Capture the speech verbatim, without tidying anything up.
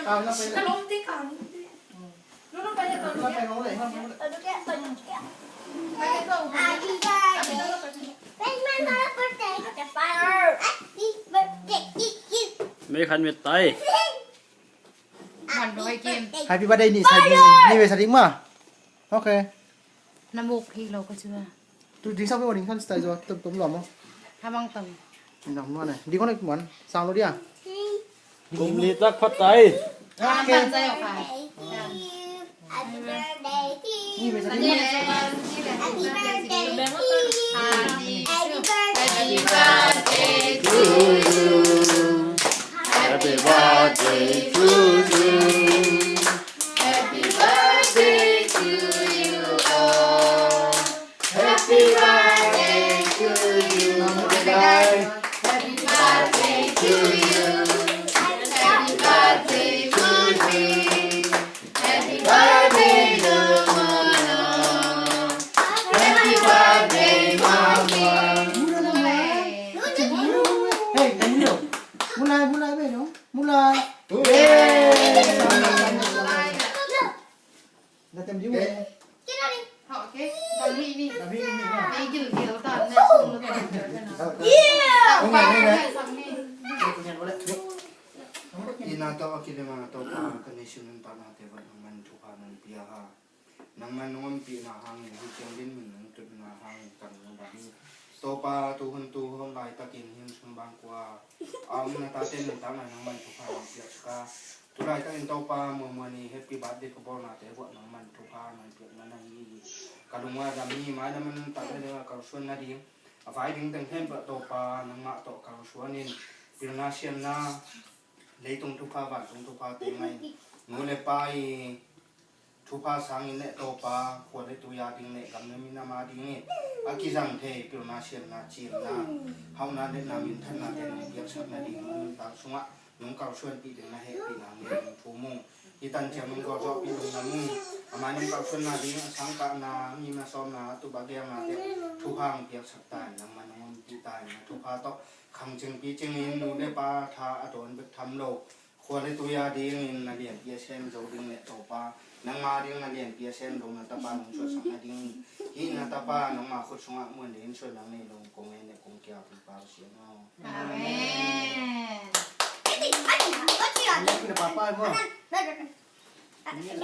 Ka lawm te ka ni. Happy birthday. Happy birthday. Mei khan mit tai. Happy birthday ni sa ding, ni ve sa ding ma. Okay. Na muk hi lo ka chu a. Tu ding sa pe ding khan style zo tom tom lo mo. Habang tom. Ding nuan eh. Ding kon ek man. Sang lo dia. Kum li tak phat tai. Happy birthday to you. Happy birthday to you. Happy birthday to you. Happy birthday to you. Happy birthday to you. Happy birthday to you all. Happy birthday to you. Happy birthday to you. Happy birthday to you. Happy birthday to Mono. Happy birthday, Mono. Hey, hey, Mono. Mulai, mulai, Mono. Mulai. Hey. Dah tem juga. Ina tawh a kilim a Topa, ka nation nuntaknate bang nangman thupha nong pia a, nangman nong ompihna hangin hih ciang dinmun nong tutna hangin ka lungdam hi. Topa, tuhun tuhun laitakin hih sung bangkua a om na tate nuntakna nangman thupha nong piaksak a, tu laitakin Topa, muanmuan i happy birthday ka bawlnate buah nangman thupha nong piak na na hi hi. Ka lung a dam hi, maidam a nuntak nading a kalsuan nading a vai ding teng khempeuh Topa nangmah tawh kalsuan in, pilna siamna, leitung thupha vantung thupha te ngah in, nu le pa i thupha sangin le Topa khua le tui a ding le gam le minam a ding i a kizang thei pilna siamna, ciamna, hauhna le na minthanna te nong piaksak nading nuntak sungah nong kalsuanpih ding na hehpihna ngen nong thum ung. Hih tan ciang nong gawhzawhpih ding na mung, amah nong kalsuanna ding a sangkahna, mi na sawmna, a tup a gelna te thupha hong piaksak ta in, nangmah nong ompih ta in, na thupha tawh khang cing picing in, nu le pa tha a dawn bek tham lo, khua le tui a dingin na lianpi a sem zo ding le Topa, nangma ding na lianpi a sem lo na tapa nong suahsak nading, hih na tapa nangma khut sungah muan dingin suan nang nei lo kong en le kong kia pi pa Pasian aw. Amen.